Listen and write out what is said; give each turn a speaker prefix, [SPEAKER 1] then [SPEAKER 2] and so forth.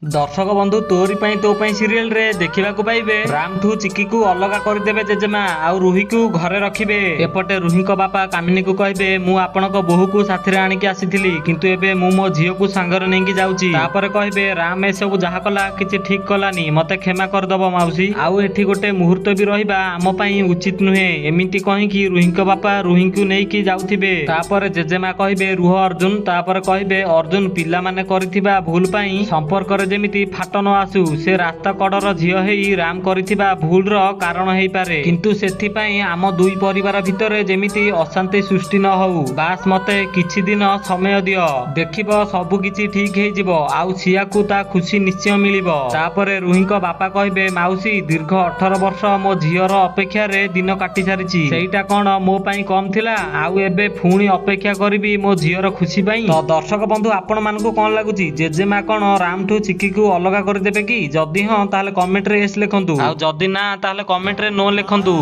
[SPEAKER 1] ଦର୍ଶକ ବନ୍ଧୁ, ତୋରି ପାଇଁ ତୋ ପାଇଁ ସିରିଏଲରେ ଦେଖିବାକୁ ପାଇବେ ରାମଠୁ ଚିକିକୁ ଅଲଗା କରିଦେବେ ଜେଜେମା ଆଉ ରୁହିକୁ ଘରେ ରଖିବେ। ଏପଟେ ରୁହିଙ୍କ ବାପା କାମିନୀକୁ କହିବେ, ମୁଁ ଆପଣଙ୍କ ବୋହୂକୁ ସାଥିରେ ଆଣିକି ଆସିଥିଲି, କିନ୍ତୁ ଏବେ ମୁଁ ମୋ ଝିଅକୁ ସାଙ୍ଗରେ ନେଇକି ଯାଉଛି। ତାପରେ କହିବେ, ରାମ ଏସବୁ ଯାହା କଲା କିଛି ଠିକ କଲାନି, ମତେ କ୍ଷମା କରିଦବ ମାଉସୀ, ଆଉ ଏଠି ଗୋଟେ ମୁହୂର୍ତ୍ତ ବି ରହିବା ଆମ ପାଇଁ ଉଚିତ ନୁହେଁ। ଏମିତି କହିକି ରୁହିଙ୍କ ବାପା ରୁହିଙ୍କୁ ନେଇକି ଯାଉଥିବେ। ତାପରେ ଜେଜେମା କହିବେ, ରୁହ ଅର୍ଜୁନ। ତାପରେ କହିବେ, ଅର୍ଜୁନ, ପିଲାମାନେ କରିଥିବା ଭୁଲ ପାଇଁ ସମ୍ପର୍କରେ ଯେମିତି ଫାଟ ନ ଆସୁ। ସେ ରାସ୍ତା କଡ଼ର ଝିଅ ହେଇ ରାମ କରିଥିବା ଭୁଲର କାରଣ ହେଇପାରେ, କିନ୍ତୁ ସେଥିପାଇଁ ଆମ ଦୁଇ ପରିବାର ଭିତରେ ଯେମିତି ଅଶାନ୍ତି ସୃଷ୍ଟି ନ ହଉ। ବାସ୍ ମତେ କିଛି ଦିନ ସମୟ ଦିଅ, ଦେଖିବ ସବୁ କିଛି ଠିକ ହେଇଯିବ ଆଉ ସିଆକୁ ତା ଖୁସି ନିଶ୍ଚୟ ମିଳିବ। ତାପରେ ରୁହିଙ୍କ ବାପା କହିବେ, ମାଉସୀ, ଦୀର୍ଘ 18 ବର୍ଷ ମୋ ଝିଅର ଅପେକ୍ଷାରେ ଦିନ କାଟି ସାରିଛି, ସେଇଟା କଣ ମୋ ପାଇଁ କମ ଥିଲା? ଆଉ ଏବେ ପୁଣି ଅପେକ୍ଷା କରିବି ମୋ ଝିଅର ଖୁସି ପାଇଁ? ତ ଦର୍ଶକ ବନ୍ଧୁ, ଆପଣ ମାନଙ୍କୁ କଣ ଲାଗୁଛି, ଜେଜେମା କଣ ରାମଠୁ ଚିକିକୁ ଅଲଗା କରିଦେବେ କି? ଯଦି ହଁ ତାହେଲେ କମେଣ୍ଟରେ ଏସ୍ ଲେଖନ୍ତୁ, ଆଉ ଯଦି ନା ତାହେଲେ କମେଣ୍ଟରେ ନୋ ଲେଖନ୍ତୁ।